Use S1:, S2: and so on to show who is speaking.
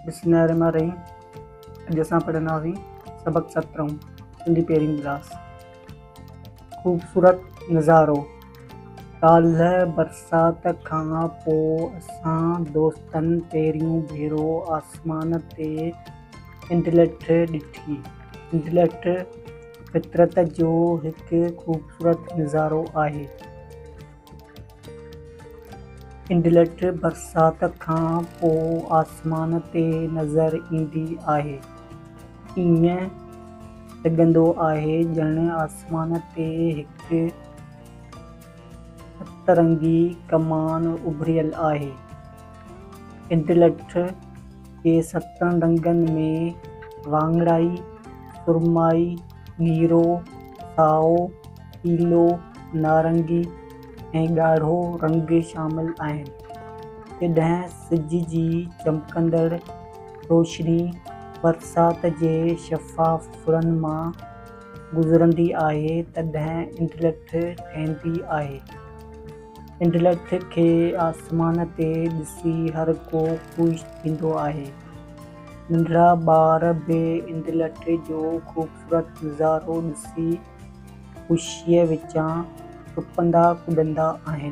S1: بسم الله الرحمٰن الرحيم اڄ اسان پڙهنداسين سبق سترهون سنڌي پهرين ڪلاس. خوبصورت نظارو. ڪالهه برسات کان پوء اسان دوستن پهريون ڀيرو آسمان تي انڊلٺ ڏٺي. انڊلٺ فطرت جو هڪ خوبصورت نظارو آهي. انڊلٺ برسات کان پوء آسمان تي نظر ايندي آهي. ائين لڳندو آهي ڄڻ آسمان تي هڪ سترنگي ڪمان اڀريل آهي. انڊلٺ جي ستن رنگن ۾ واڱڻائي، سرمائي، نيرو، سائو، پيلو، نارنگي ۽ ڳاڙهو رنگ شامل آهن. جڏهن سج جي چمڪندڙ روشني برسات جي شفاف ڦڙن مان گذرندي آهي، تڏهن انڊلٺ ٺهندي آهي. انڊلٺ کي آسمان تي ڏسي هر ڪو خوش ٿيندو آهي. ننڍڙا ٻار به انڊلٺ جو خوبصورت نظارو ڏسي خوشيء وچان ٽپندا ڪڏندا آهن.